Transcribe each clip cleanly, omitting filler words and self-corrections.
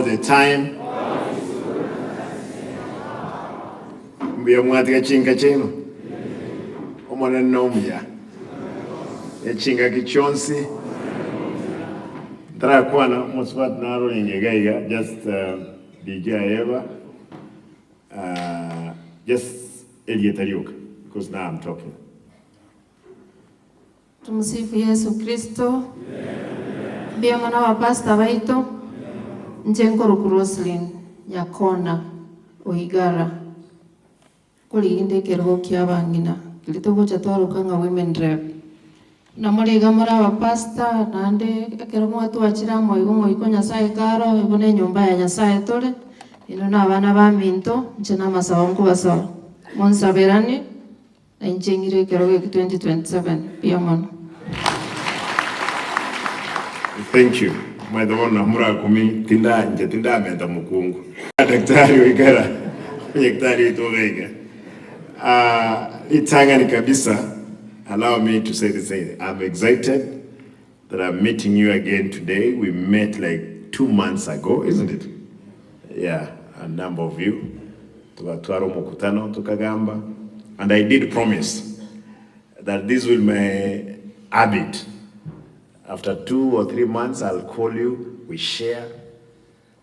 The time. Mbuya mwatiga chinka chiaino. Omonene nomuya. Echingaki chionsi. Ntarakwana omosubati narorenge iga iga just uh, DJ Ayeba uh, just erieta rioka because now I'm talking. Tumsifu Yesu Kristo. Mbuya mono abapastor baito, inche nkorokwa Roselyn Nyakona Oigara, nkoriginde ekerogo kia abang'ina keria togocha twaroka ng'a women rep. Buna more iga more abapastor naende ekero mwatwachire amo igo omoika o Nyasaye karo, igo na enyomba ya Nyasaye tore, inwe na abana baminto, inche namasabo nkobasaba, monsaberanie. Na inche ng'ire ekerogo eke 2027. Mbuya mono. Thank you. Omanyete bono namorakumi tinda inche tindamenta mokungu. Daktari oikara daktari oito iga iga. Ah, ritang'ani kabisa allow me to say this thing. I'm excited that I'm meeting you again today. We met like 2 months ago, isn't it? Yeah, a number of you. Tugatwara omokutano tukagamba and I did promise that this will my habit. After 2 or 3 months I'll call you, we share.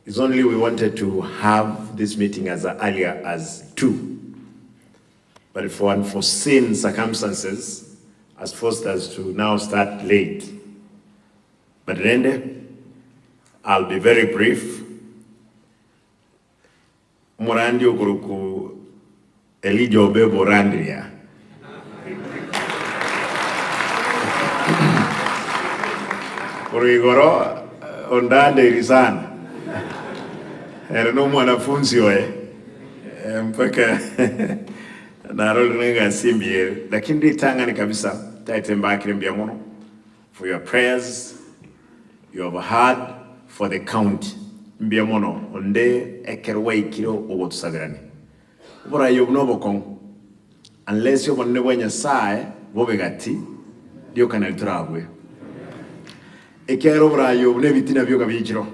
It's only we wanted to have this meeting as earlier as 2. But for unforeseen circumstances has forced us to now start late. But rende, I'll be very brief. Omorandi okorokwa Elijah Obebo Orandria. Korwa igoro ondandeiri sana. Ere nomwanafunzi oye mpaka narorire egasi embuya ere. Lakini ritang'ani kabisa taete mbakire mbuya mono for your prayers you have heard for the county. Mbuya mono onde ekero gwaikire ogotosaberania. Oborai obo nobokong'u unless obonene bwa Nyasaye bobe gati rioka nari torabue. Ekiagera oborai obo nebitina bioka biichire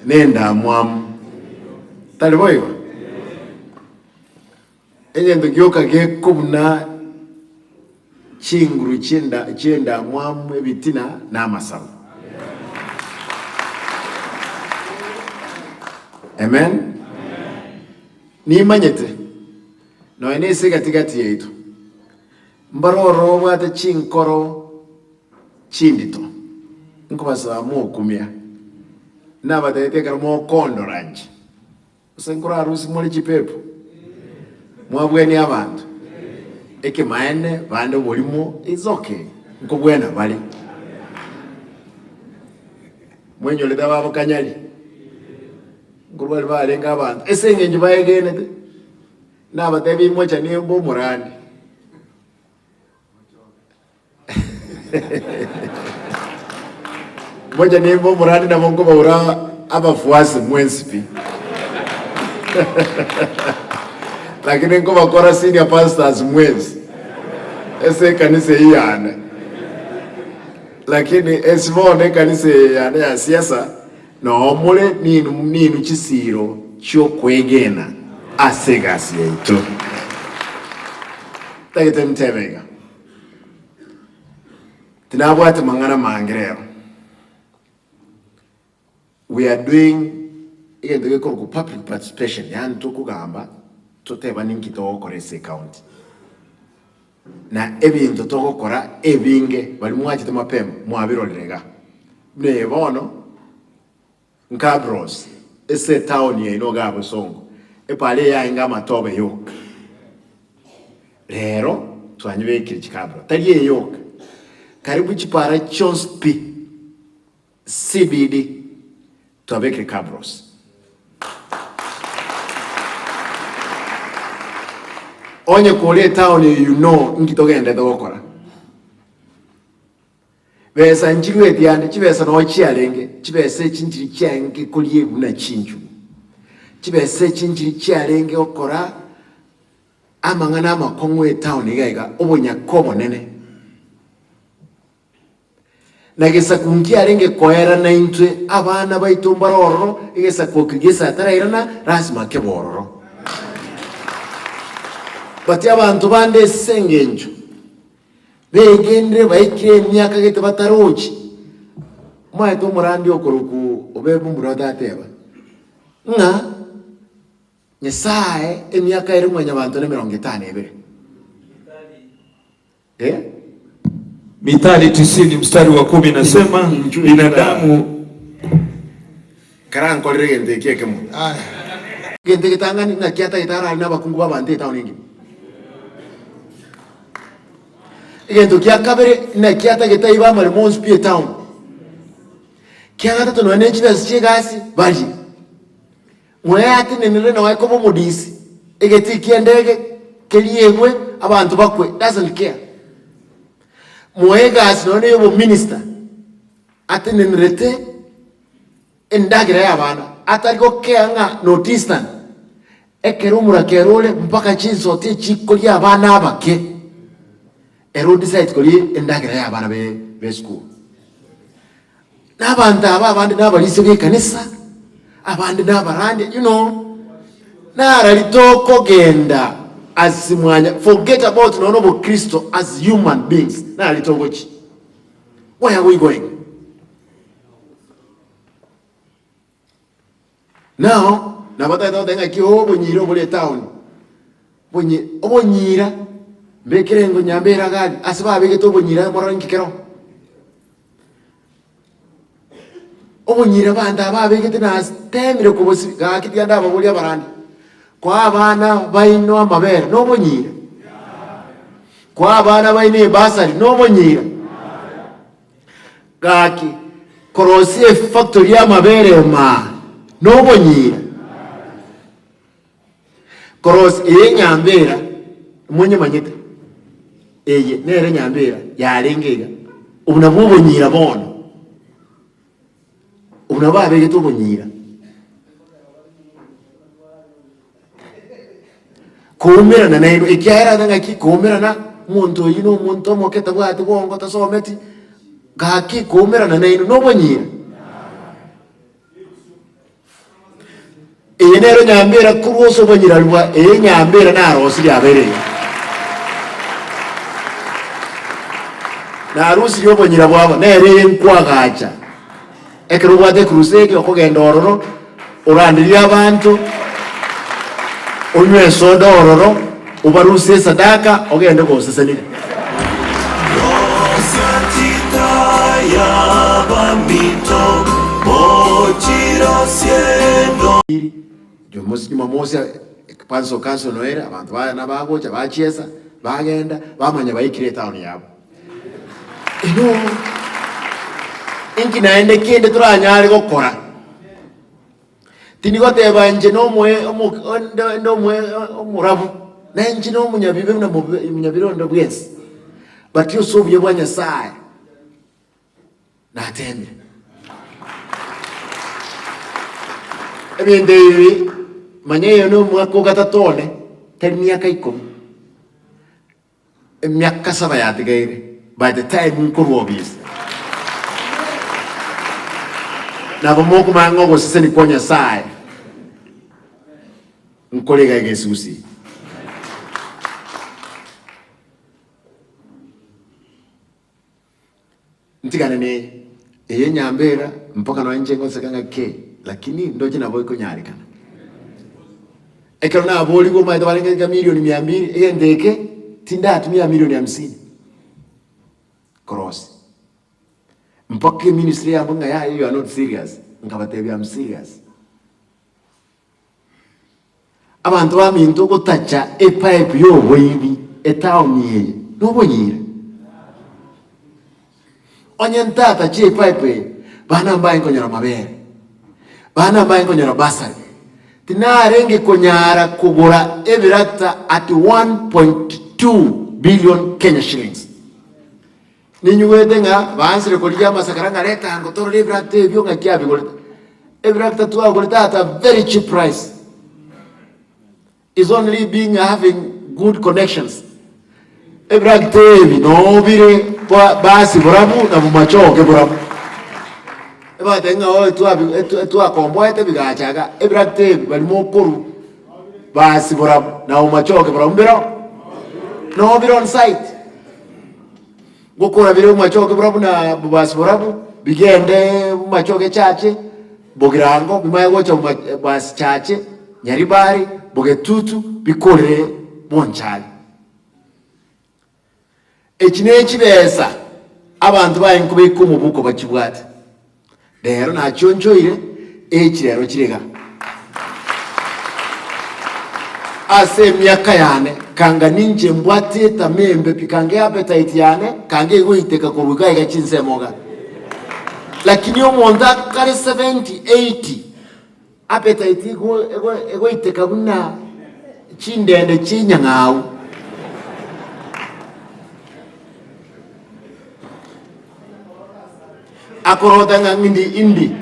nendamwamu. Tari boigo? Egento gioka gekobuna chinguru chi'endamwamu, ebitina, na amasabo. Amen. Nimanyete nonya nese egati-gati yaito mbare ororo obwate chinkoro chindito, nkobasaba mokumia, nabatebetie ekero mokondora inche. Gose nkorarusie more chipepo, mwabwenie abanto? Ekemaene bande oborimo is okay, nkobwena bare. Mwenyorete ababokanyari, nkorwari barenge abanto ase eng'encho baegenete, nabatebi mochanie mbe omorandi. Mocha nimbe omorandi nabo nkobaura abafuasi mwensi pi. Lakini nkobakora senior pastors mwensi ase ekanisa eyio yane. Lakini ase bono ekanisa eye yane ya siasa noo more ninu ninu chisiiro chiokwegena ase egasi yaito. Tagete ntebe iga. Tinabwate mang'ana mange rero. We are doing egento gekorokwa public participation, yaani tokogamba toteba ninki togokora ase ecounty. Na ebinto togokora ebinge baria mwachete mapema mwabirorire iga. Buna eye bono Nkabros ase etaoni yaino igaa Bosongo, epaara eye yaenge amatobe yoka. Rero twanyebekire chikabro, tari eye yoka, karibu chipaara chionsi pi, CBD, twabekire cabros. Onye kore etaoni eye you know nki togendete gokora. Besa nchirueti ande, chibesa noo chiarenge, chibesa echi nchiri chiarenge koria buna chinchugu. Chibesa echi nchiri chiarenge gokora amang'ana amakong'u etown iga iga, obonyaka obonene. Na gesaku nkiarenge koerana intwe abana baito mbare ororo, egesaku eke gese atarairana, lasima kebe ororo. But abanto bande ase engencho begenire baikire emiaka gete batarochi, omanyete omorandi okorokwa obe momura tateba, ng'a Nyasaye emiaka ere mwanyabanto nemerongo etano ebere. Eh? Mithali tisini mstari wa kumi inasema binadamu Karankorere egento eki ekemo. Egento egetang'ani ng'aki atagete arare nabakungu b'abanto etown engima. Egento kia kabere naki atagete aibe amaremo onsi pi etown. Kia gatato nonya ne chibesa chia egasi barie. Mweatenenere noe koba omodisi, egetii ki'endege keriegwe, abanto bakwe, doesn't care. Moe egasi nonya na obominister, atenenerete endagera y'abana, atari gokea ng'a north eastern, ekero omorakera ore mpaka chinsoti echikoria abana abake, ere o decide koria endagera y'abana be esukuru. Na abanto aba abande nabarisia b'ekanisa, abande nabarandia, you know, narari tokogenda as mwanya, forget about nonya obokristo as human beings, narari togochia. Where are we going? Now, nabo tagete goteba ng'aki oo obonyira obore etown, bonyi obonyira, mbekere engo nyambe ere agari, ase babegete obonyira morore nki kero. Obonyira abanto aba babegete natemire kobosibia, gaki tiga ndababorie abarandi, koa abana baino amabere nobonyira? Koa abana baino ebasari nobonyira? Gaki, korosia efactory y'amabere emaa nobonyira. Korosia eye enyambera, monyemanyete, eye nere enyambera yarenge iga, obwo nabwo obonyira bono, obwo nabwo babegete obonyira. Koumerana nainwe, ekiagera ase ng'aki koumerana, omonto oyio na omonto omoke tabwati bwongo tasometi, gaki koumerana nainwe nobonyira. Eye nero nyambera korwa ase obonyirari bwa eye nyambera narosirie abeire iga. Narusirie obonyira bwabo, nere eye nkwagacha. Ekero obwate ekrusade okogenda ororo, oranderie abanto, onywe esoda ororo, obarusie esadaka, ogende gosesenigwa. Rosia chitaya baminto, mochirosie no. Jumamosi Jumamosi panso kanso noere abanto ba nabagocha bachiesa bagenda bamanya baikire etown yabo. Inoo, inki naende kende toranyare gokora? Tindi goteba inche nomoe omo onde onde omoe omorabu, na inche na omonyabibe buna mobe omonyabibe onde bwensi, but ase obuya bwa Nyasaye natemire. Ebinto ebi, manya oyo na omwaka o gatato one, tari miaka ikomi. Emiaka saba yatigaire by the time nkorwa obisi. Nabo mokomanya ng'a ogoseseni kwa Nyasaye nkore iga egesusi. Ntigane neye, eye enyambera mpaka nonya inche ngoseka ng'a kei, lakini ndoche nabo ekonyarekana. Ekero naborigwe omanyete barenge nka milioni mia mbili, egento eke tindatumia milioni hamsini korosia. Mpaka eministry yabo ng'a yaya you are not serious, nkabatebia am serious. Abanto baminto gotacha epipe y'oboibi etaoni eye nobonyira. Onye ntatache epipe eye, bana mbaye nkonyora mabere, bana mbaye nkonyora bursary, tinarenge konyara kogora ebirakita at 1.2 billion Kenya shillings. Ninyigwete ng'a baansire korigia amasakara ng'a reta ango torore ebirakita ebio ng'aki abigorete. Ebirakita twagorete at a very cheap price. Is only being having good connections. Ebiragita ebi noo bire basi borabu na bomachoge borabu. Ebatebia ng'a oe twabi etwakomboete bigacha iga, ebiragita ebi baria mokorwa basi borabu na bomachoge borabu mbiroo? Noo bire on site. Ngokora bire bomachoge borabu na bobasi borabu, bigende bomachoge chache, bogirango bimanye gocha boma basi chache, Nyaribari, bogetutu, bikorere bonchari. Echi nechibesa abanto baye nkobeka omobuko bachibwate. Rero nachionchoire, echi rero chire iga. Ase emiaka yane, kanga ninche mbwate etamaa embe pi, kanga eappetite yane, kanga egoiteka korwa iga iga chinsemo iga. Lakini omonto akare 70, 80, Appetite igo ego egoiteka buna chindende chi'enyang'au. Akorota ng'a ng'indi indi.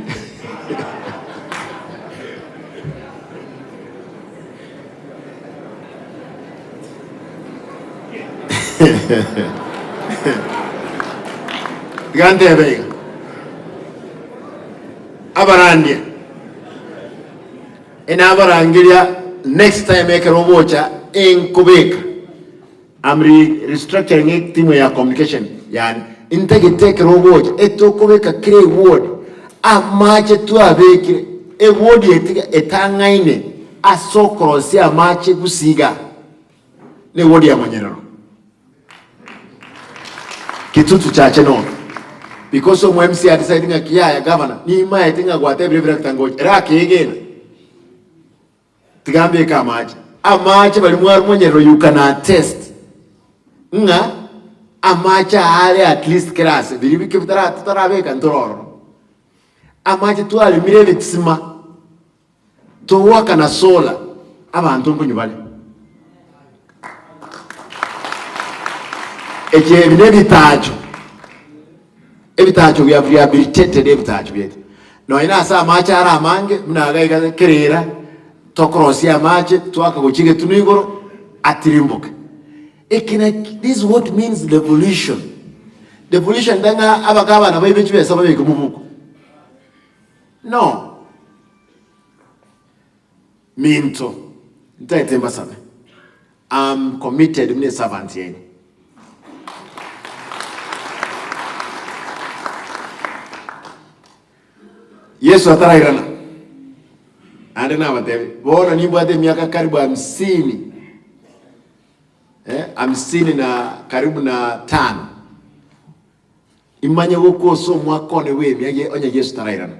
Tiga ntebe iga. Abarandia, inabarangeria next time ekero ogocha enkobeka I'm re restructuring etimu ya communication yane intagete ekero ogocha etokobeka kera eward amache twabekire eward etiga etang'aine ase okorosia amache gusii igaa ne eward ya Monyerero. Kitutu chache nono because omo MCA a decide ng'a kiaya gavana nimaete ng'a gwatebire ebirakita ngocha ere akeegena tiga mbeke amache. Amache baria mwari monyerero you can attest ng'a amache are at least kera ase biria bike bitara totarabeka ntore ororo. Amache twaremire ebisima togoakana solar abanto nkonywa bare. Eki ebi nebitacho, ebitacho we have rehabilitated ebitacho biaito. Nonya na ase amache are amange buna iga iga kerera, tokorosia amache twaka gochia egetunu igoro atirimboke. Eki naki this is what means revolution. Revolution tari ng'a abagabana baibe chibesa babeke mobuko, no. Minto, ntaete mbasabe, am committed buna eservant yaino. Yeso atarairana, naende nabatebi, bono nimbwate emiaka karibu hamsini, eh, hamsini na karibu na tano, imanye gokwa ase omwaka one bw'emia onye Yeso tarairana.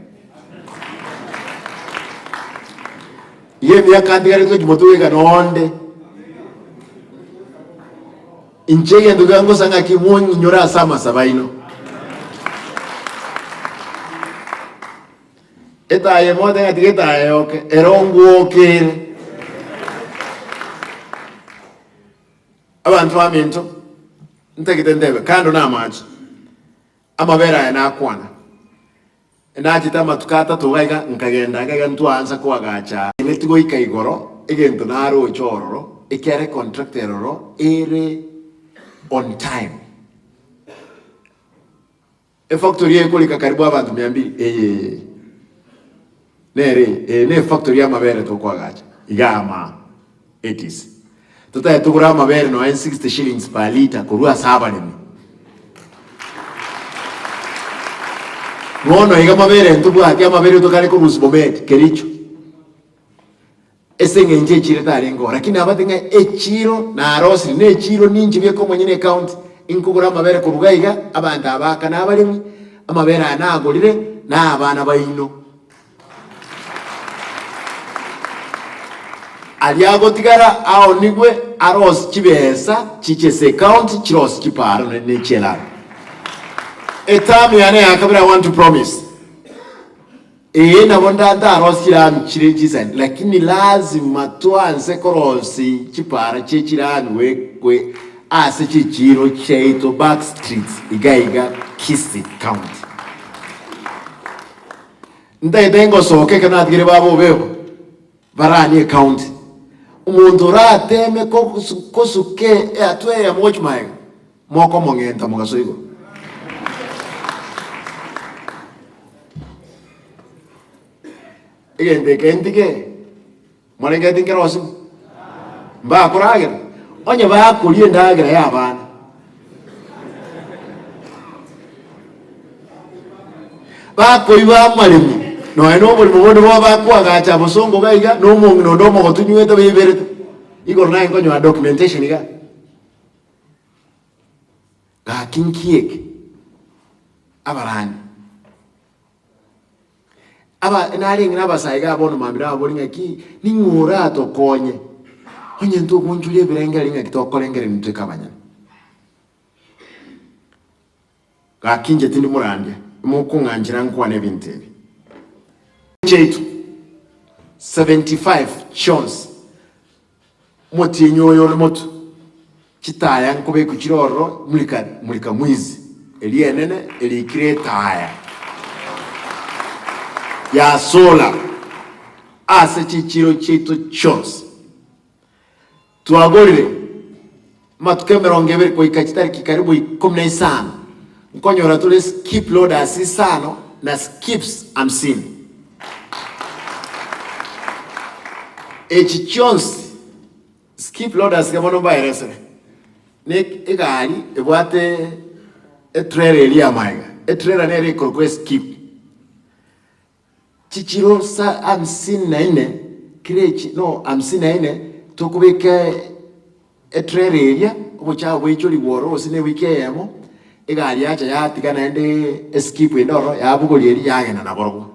Iga emiaka ntigaretwe chimotu goika nonde. Inche egento kiaye ngosa ng'aki mong'inyore ase amasabo aino. Etaya emote ng'a tiga etaya yoke, ere ongwoke ere. Abanto baminto, ntagete ntebe, kando namache, amabere aya nakwana. Nachete amatuko atato iga iga, nkagenda iga iga ntwaansa koagacha. Ere tigoika igoro, egento naroche ororo, ekiagera econtract eroro ere on time. Efactory eye ekorika karibu abanto mia mbili eye nere eye, eye ne efactory y'amabere tokoagacha iga ama 80s. Totae togore amabere nonya 60 shillings per litre korwa ase abaremi. Bono iga amabere ntobwati amabere tokare korusia Bomet, Kericho. Ase eng'encho echiro etarenge oo. Lakini nabate ng'a echiro narosire, na echiro ninche bieka omonyene ecounty, inkogora amabere korwa iga iga, abanto aba aka na abaremi, amabere aya nagorire, na abana baino. Aria agotigara aonigwe arosie chibesa chiche ase ecounty chirosie chiparo ne ne chielami. Eterm yane ya kabere I want to promise. Ee nabo nda ntarosie chirami chire chisani lakini lazima twanse korosia chipara chie chirami we kwe ase chichiro chiaito back streets iga iga Kisii county. Ntaete ngosoka ekero natigire baba obebo baranie ecounty. Omonto orateme kosuka ehatua eyemo gochia magega. Mokomong'enta mogaso igoro. Egento eke ntige, morengeti nkerosiwu? Mbakoragera? Onye bakoria endagera ya abana. Bakoiba amaremo, nonya na oboremo bonde bobe bakoagacha abosongo iga iga, na omong'ina onde omogotu onywete baiberete. Igoro naye nkonyora documentation igaa. Gaki nki eke? Abarani. Aba narenge nabasae iga bono mambia nababori ng'aki, ning'o oratokonye? Onye ntogoonchoria ebirengererio ng'aki tokorengereria intwe abanyene. Gaki inche tindi morandia, mokong'anchera nkwane ebinto ebi. Chiaito 75 chionsi, omotienyi oyo ore motwe, chitaya nkobekwa chire ororo, mulika mulika mwizi, eria enene erikire etaya ya solar ase chichiro chiaito chionsi. Twagorire amatuko 20 goika chitariki karibu 15, nkonyora tore skip loaders isano na skips hamsini. Echi chionsi skip loaders iga bono mbaeresere, ne egari ebwate etrailer eria ya magega, etrailer nere ekorokwa eskip. Chichiro sa hamsini na ine, kera echi no hamsini na ine, tokobeka etrailer eria, obochafu bwaichorigwe ororo gose na ewiki eyemo, egari yacha yatiga naende eskip ende ororo, yabogoria eria yagenda naborobwo.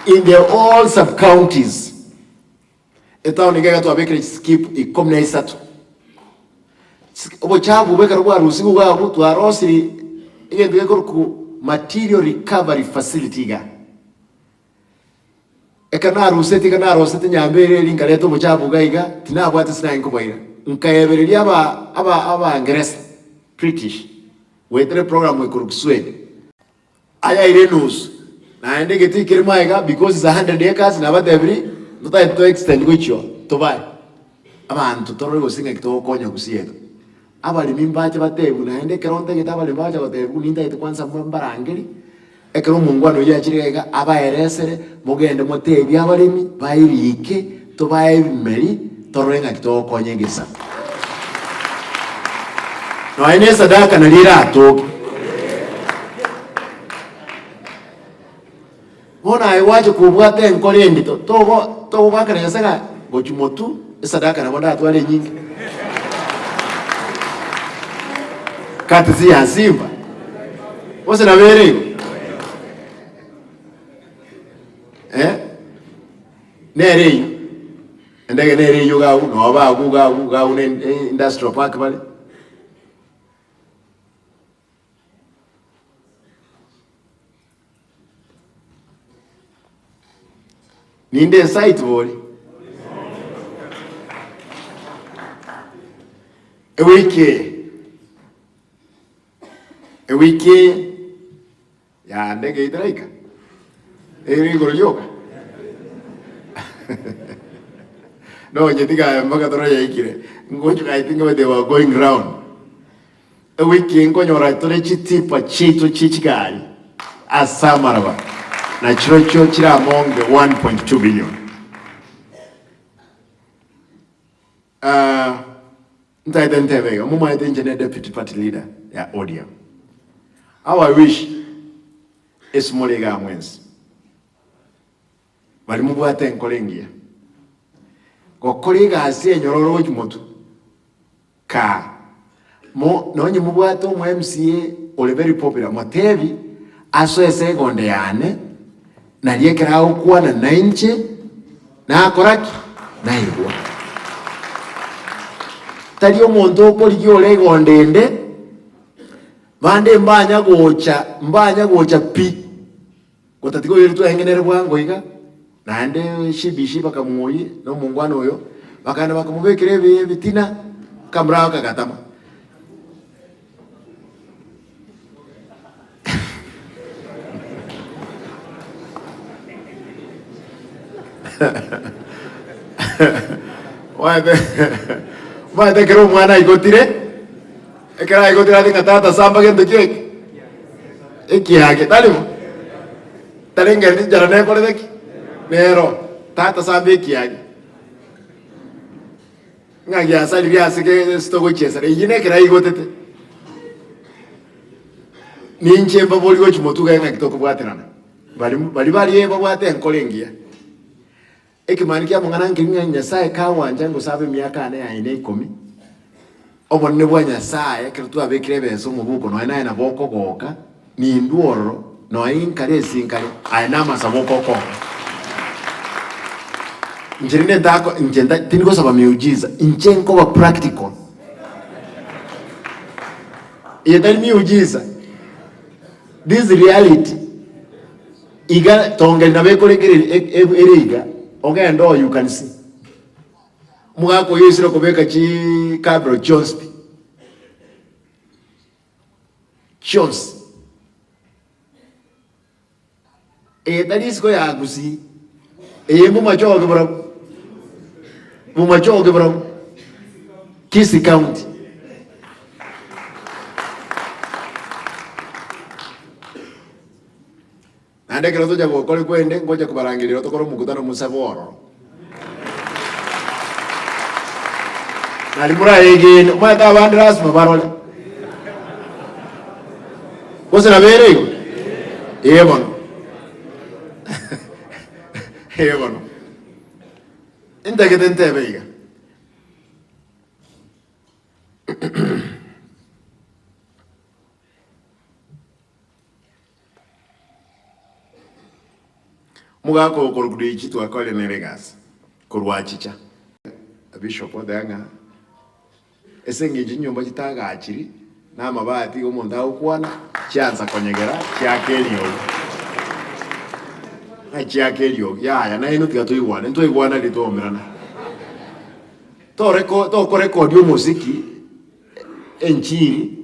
In the all sub counties, etown iga iga twabekire chiskip ikomi na isato. Obochafu obwo ekero bwarusigwe iga abwo, twarosirie egento gekorokwa material recovery facility iga. Ekero narusetie iga narosete nyambere eria nkareta obochafu iga iga, tinabwate ase naye nkoboira. Nkaebereria aba aba abangeresa, British, goetera eprogram ekorokwa Swed. Ayaire enusu, naende egetii kere magega because is a hundred acres nabatebirie ntotagete to extend gochia oo tobae abanto torore gose ng'aki togokonya gusii yaito. Abaremi mbache batebiwe naende ekero ntagete abaremi bagocha gotebiwa nintagete kwanza mbarangeri, ekero omongwana oyio achire iga iga abaeresere mogende motebie abaremi baerike tobae ebimeri torore ng'aki togokonya egesaku. Nonya ne esadaka naria eratoke. Bono aye gwacha kobwata enkoro endito, togo togoakera Nyasae ng'a gochia motwe esadaka nabo ndatware enyinge. Courtesy ya Simba. Gose nabo ere igo? Eh? Nere eyio. Endege nere eyio iga agwo, nabo bagwo iga agwo iga agwo ne industrial park bare. Ninde esite bori? Ewiki eye, ewiki eye yande geiteraika ere igoro rioka nonye tiga mpaka toro yaikire ngochika I think they were going round. Ewiki nkonyora tore chitipa chiaito chie chigari ase amaraba, na chirochio chire among the 1.2 billion. Ah, ntaete ntebe iga, momaete inche ne deputy party leader ya ODM. How I wish esimore iga mwensi. Baria mobwate enkoro engiya. Gokora egasi enyororo gochia motwe. Kaa. Mo, nonye mobwate omo MCA ore very popular, motebi asoe ase egonde yane, nario ekero agokwana nainche, nakora ki? Naigwa. Tari omonto okorigia ore egonde ende, bande mbanya gocha, mbanya gocha pi. Gotatiga oyoria twarenge nere bwango iga, naende Shibishi bakamwoyia, na omongwana oyo, bakagenda bakamobekera ebi ebitina, akamura akagatama. Omanyete ekero omwana aigotire, ekero aigotire ase ng'a tata samba gento ki eke? Ekiage, tari bo? Tarengereti enchara nekorete ki? Nero, tata samba ekiage. Ng'a giasarire ase ge ase togochiesera, eyio nekero aigotete. Ninche mbabori gochia motwe ng'a ng'aki tokobwaterana. Baria baria baria babwate enkoro engiya. Ekemani ki'amang'ana nkeri ng'a Nyasae kagwancha ngosabe emiaka yane yaye ne ikomi, obonene bwa Nyasae ekero twabekire ebesa omobuko nonya naye nabo okogoka, nindwe ororo, nonya inkare ase inkare, aye namasabo okokora. Inche rende ntako inche nta tindi gosaba miujiza, inche nkoba practical. Eye tari miujiza, this reality. Iga tongeri nabo ekorekereria ere iga, ogende oo you can see. Omogaka oyio oisire kobeka chikabiro chionsi pi, chionsi. Eye tari isiko ya Gusii, eye mbomachoge barabwo, bomachoge barabwo, Kisii County. Naende ekero tocha gokora kwende, ngocha kobarangeria tokore omokutano omosabe ororo. Nari morayegene, omanyete abande lasima barore. Gose nabo ere igo? Ee bono. Ee bono. Ntagete ntebe iga. Omogaka oyo okorokwa Deichi twakore nere egasi korwa achicha. Bishop oteba ng'a ase eng'encho chinyomba chitagachiri na amabati igo omonto agokwana chiansa konyegera chiaka eriogi. Ng'a chiaka eriogi yaya nainwe tiga toigwane, ntwaigwana riria twaomerana. Toreko tokorekodi omosiki enchiri.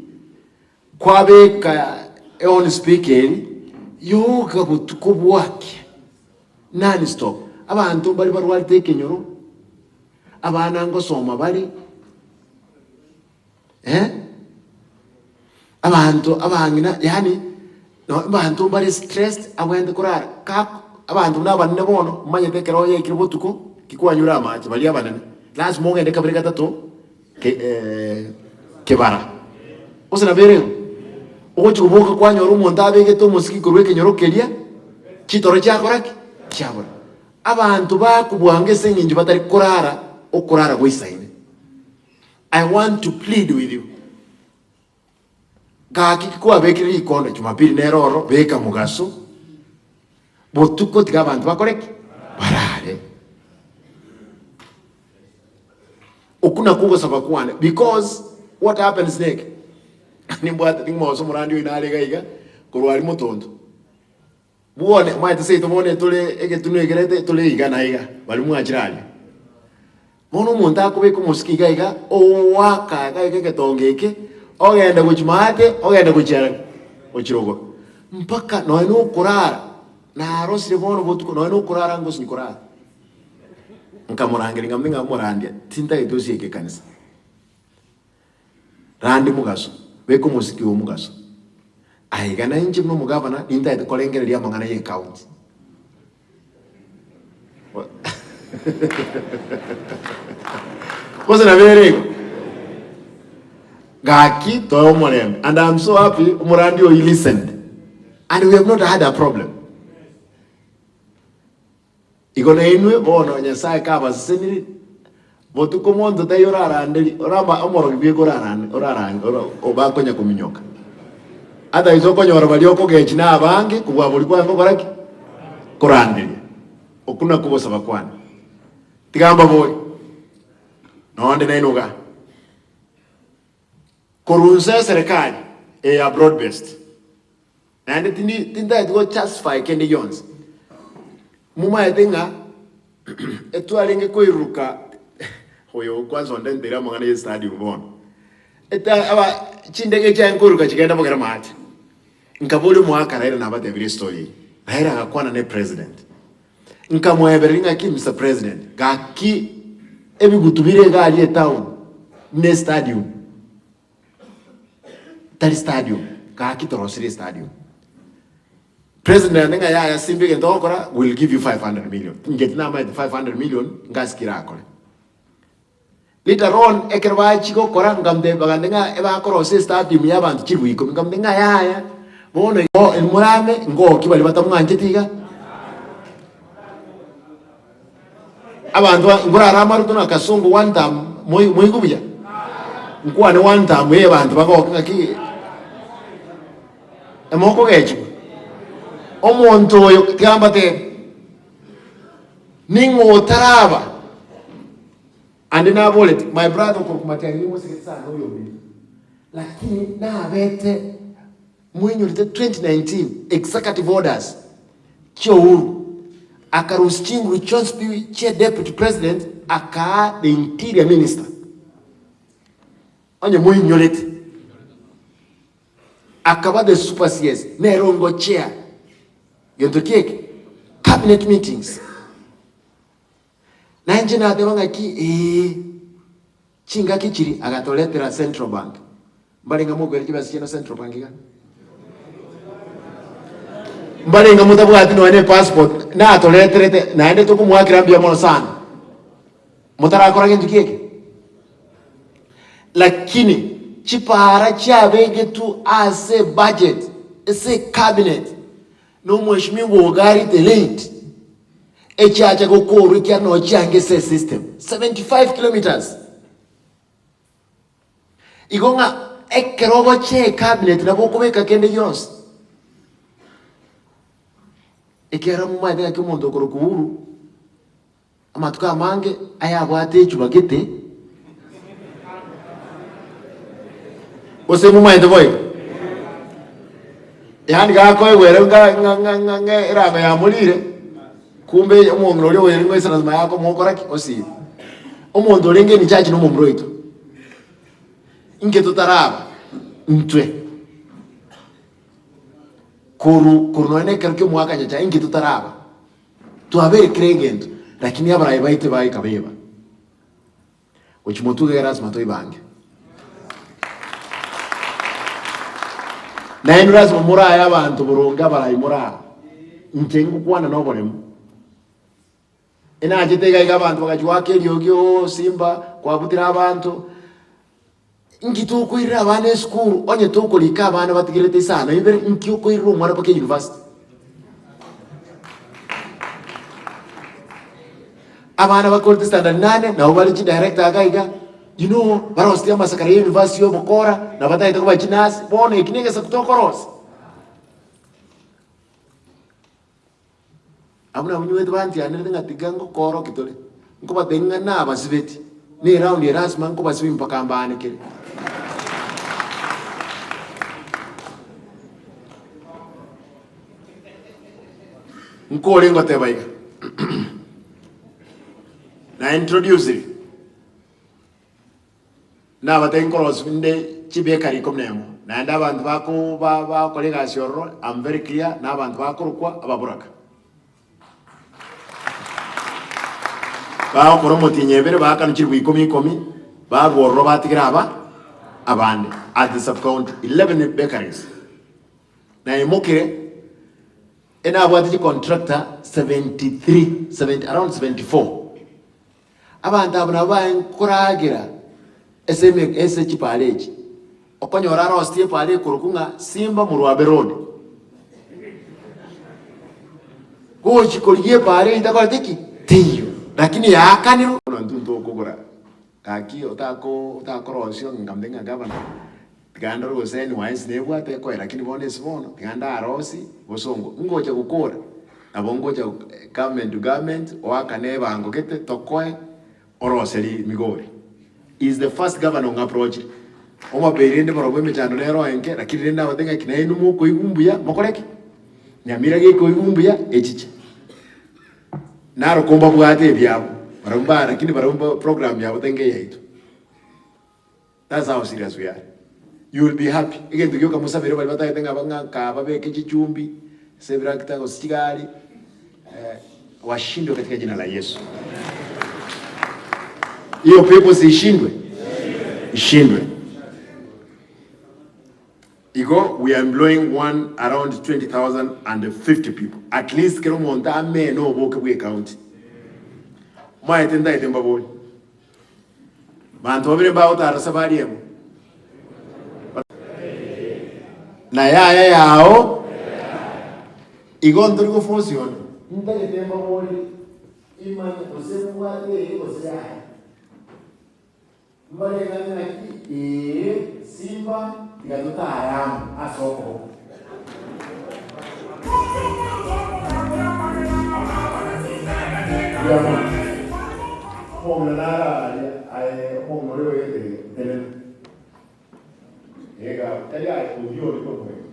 Kwabeka eon speaker eri yoka botuko bwakia non stop. Abanto mbare barwarete ekenyoro, abana ngosoma bare eh, abanto abang'ina yaani abanto mbare stressed abwenerete korara ka abanto buna abanene bono omanyete ekero yaikire botuko ki kwanyure amache baria abanene lazima ogende kabere gatato ke kebara. Gose nabo ere igo? Ogochia koboka kwanyora omonto abegete omosiki korwa ekenyoro keria, chitoro chiakora ki? Chiabora. Abanto bakobwanga ase eng'encho batari korara okorara goisaine. I want to plead with you. Gaki kwabekire rikondo Jumapili nere ororo, beka mogaso, botuko tiga abanto bakore ki? Barare. Okwo nakwo ogosaba kwane because what happens neke, nimbwate ning'ose omorandi oino are iga iga, korwa aria motonto. Bwone, omanyete seito bono etore egetunwa ekerete tore iga na iga, baria mwachire aria. Bono omonto akobeka omosike iga iga, ogoaka iga iga egetongo eke, ogenda gochia maate, ogenda gochia are gochia rogoro. Mpaka nonye na okorara, narosire bono botuko nonye na okorara ngosinywa korara. Nkamorangeria nkamotebia ng'a omorandia, tintagete osieke ekanisa. Randi mogaso, beka omosiki oo mogaso. Aiga na inche buna omogavana nintagete korengereria amang'ana ye ecounty. Gose nabo ere igo? Gaki toe omorembe and I'm so happy omorandi oyio listened and we have not had a problem. Igo nainwe bono Nyasae kabasesenirie, botuko monto taiyo oraranderie, orama omorogi bweka orarande orarange ora obakonya kominyoka. Ata inse okonyora baria okogechia na abange kobua boria kwange gokora ki? Koranderia. Okwo nakwo ogosaba kwane. Tiga mbabore, nonde nainwe igaa. Korwa inse eserekari eye ya broad based. Naende tindi tintageti go justify kende gionsi. Momaete ng'a etwarenge koiruruka oyo kwanza onde ntere amang'ana ye stadium bono. Eta aba chindege chiaye nkoiruruka chigenda bogere maate. Nkaboria omoaka Raila nabatebirie estory eye. Raila agakwana ne president. Nkamoebereria ng'aki Mister President, gaki ebigutu bire iga aria etown. Ne stadium. Tari stadium, gaki torosirie estadium. President naende ng'a yaya simba egento ogokora will give you 500 million. Inche tinamaete 500 million ngasikire akore. Later on ekero bachia gokora nkamotebia bagante ng'a ebakorosia estadium ya abanto chilifu ikomi nkamotebia ng'a yaya bono igo morame ngoki baria batamwancheti iga. Abanto ba nkorara amaruto na kasongo one term moi moigwe buya? Nkwane one term eye abanto bagoke ng'aki emokogechigwa. Omonto oyo tiga mbatebie, ning'o otaraba ande naboreti my brother okorokwa Matiang'i nimosegete sana oyo ominto, lakini nabete Moinyorete 2019 executive orders chia Uhuru akarusia chinguru chionsi pi chia deputy president akaa the interior minister. Onye moinyorete akaba the super CS nere ongo chair gento ki eke cabinet meetings. Na inche nateba ng'aki eeh. Chingaki chiri agatoretera Central Bank. Mbarenge mokoira chibesa chiaino Central Bank iga? Mbarenge motabwati nonya ne passport natoreterete naende tokomoakera mbuya mono sana. Motarakora gento ki eke? Lakini chipara chiabegetwe ase budget ase ecabinet na omweshimiwa Ogari the late echiacha gokorwa ekiagera noo chiange ase esystem 75 kilometres. Igo ng'a ekero ogochia ecabinet nabo okobeka kende gionsi. Ekiagera momanyete ng'aki omonto okorokwa Uhuru, amatuko amange ayabwate echuba gete, gose momanyete boigo? Yaani gakoigwa ere nga ng'a ng'a ng'a ng'a erango yamorire, kumbe omong'ina oria oere ng'a ase lazima yakomokora ki? Osire. Omonto orenge in charge na omomura oito. Inki totaraba intwe koru koru nonye na ekero kia omwaka nyachae inki totaraba? Twabeire kera egento, lakini abarai baito ebaika beba. Gochia motwe iga lasima toibange. Naende lasima morae abanto boronge abarai moraa. Inche ngokwana na oboremu. Enachete iga iga abanto bagachia goaka eriogi ooh simba kwabutire abanto. Inki tokoirera abana esukuru onye tokorika abana batigerete isano ibere inki okoirera omwana mpaka university? Abana bakorete standard nane nabo bare chidirector iga iga, you know barosirie amasakara ya university ya obokora na batagete koba chinurse, bono eki na egesaku tokorosia. Abwo nabwo nywete bantianerete ng'a tiga ngokorokia tore, nkobatebia ng'a nabasibeti, na eround ere lasima nkobasibia mpaka mbaanekere. Nkore ngoteba iga, na introducire. Nabatebie nkorosia inde chibakery ikomi na emo, naende abanto bako ba bagokora egasi ororo am very clear na abanto bakorokwa ababoraka. Bagokora omotienyi ebere baakana chilifu ikomi ikomi, barwa ororo batigera aba abande at the sub county, 11 bakeries. Naimokire, enabwate chicontractor 73, 70 around 74. Abanto abwo nabo baye nkoragera ase eme ase chipaara echi, okonyora arosetie epaara ekorokwa ng'a Simba Morwabe Road. Gochi korigia epaara eyio takoreti ki? Teiyo, lakini yaakanirwe. Bono intwe ntokogora gaki otako otakorosia ng'a nkambe ng'a gavana, tiga ndore gose NYS nebwate ekoe lakini bono ase bono tiga ndarosie bosongo, ngocha gokora. Nabo ngocha government to government oakane ebango gete tokoe oroseri Migori. He is the first governor ong'approachire. Omobere rende barobwo emechando nero enke lakini rende nabatebie ng'aki nainwe mokoigwa mbuya mokore ki? Nyamira gekoigwa mbuya echiche. Naro kombabwate ebiabo barabwo mba lakini barabwo mba program yabo tenge eyaito. That's how serious we are. You will be happy. Egento gioka mosabere baria batagete ng'a ng'a kaa babeke chichumbi ase ebirakita gose chigari eh, washindwe katika jina la Yesu. Hiyo pepo siishindwe. Ishindwe. Igo we are employing one around 20,050 people. At least kera omonto amene oboke bwe county. Mwaete ntaete mbabori. Banto babere mbagotara safari emo. Na yaya yao igo ntori goforce onde. Ntagete mbabori imanye gose mbwate eye gose yaya. Mbareng'ane naki, ee, simba, tiga totaare amo ase okoboko. Mbuya mono. Omong'ina nare aaria, aye omong'ina oria oegete iga, tenena. Iga, tari aye, oyio ore komoega.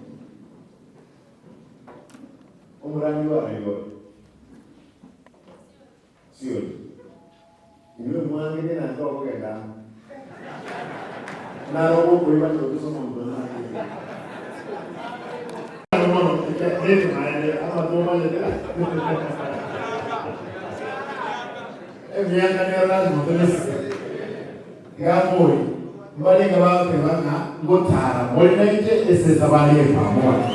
Omorandi oare igoro. Sioni. Inwe mwangete na ntokogenda amo. Naro ogokoiba ntotusa omonto onde nangete. Mono naende amato omanyete. Emiaka nero lazima toyesike. Tiga mbori mbarenge bagoteba ng'a ngotara more nainche ase esabari eye pamoja.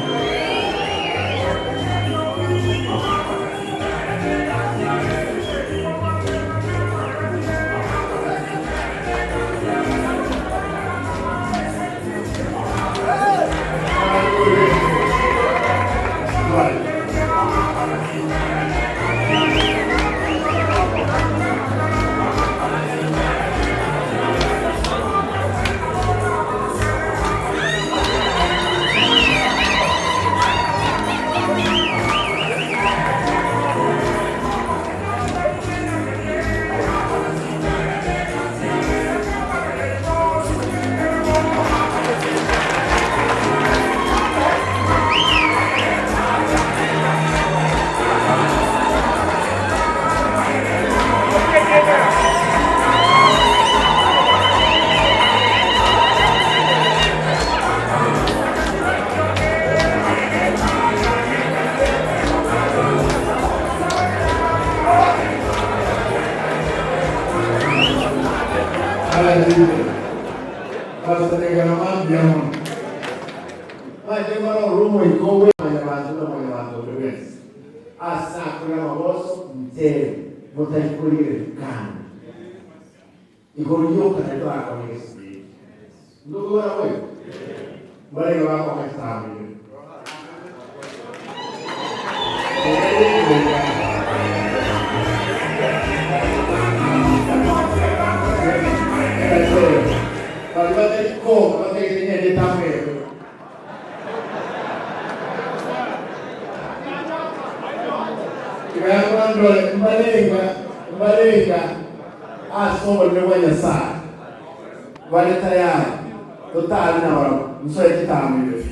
Ase akore amagoso, ntere motaikorire kando. Igoro rioka nario torakore egesieri. Ntokoigora boigo? Mbarenge bakong'a chitambo ibere. Baria batari konga batagete ng'ende etambo eye. Tiga ndore mbarenga mbarenga ase obonene bwa Nyasae bare tayari totari nabarabwo nsoe chitambo ibere.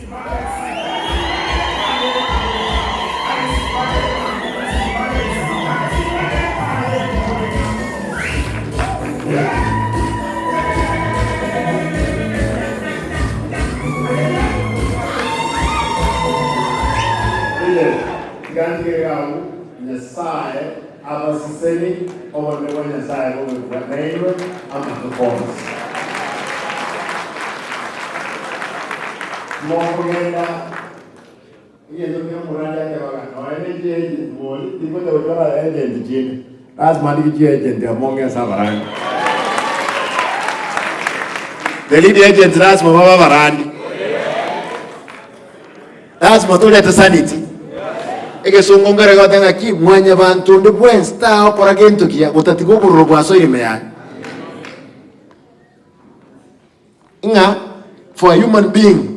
Tiga ntige iga agwo, Nyasae abaseseni, obonene bwa Nyasae bobe bwa nainwe amatuko onsi. Mokogenda egento kere omorandi atebaga nonya ne chiagent bori, tingocha gochora agent chinde, lazima ndige chiagent amo ng'e ase abarandi. The lead agent lazima babe abarandi. Lazima torete sanity. Egesongo nkere goteba ng'aki mwanyabanto onde bwensi tagokora gento kiya gotatiga obororo bwasoire ime yaye. Ng'a for a human being.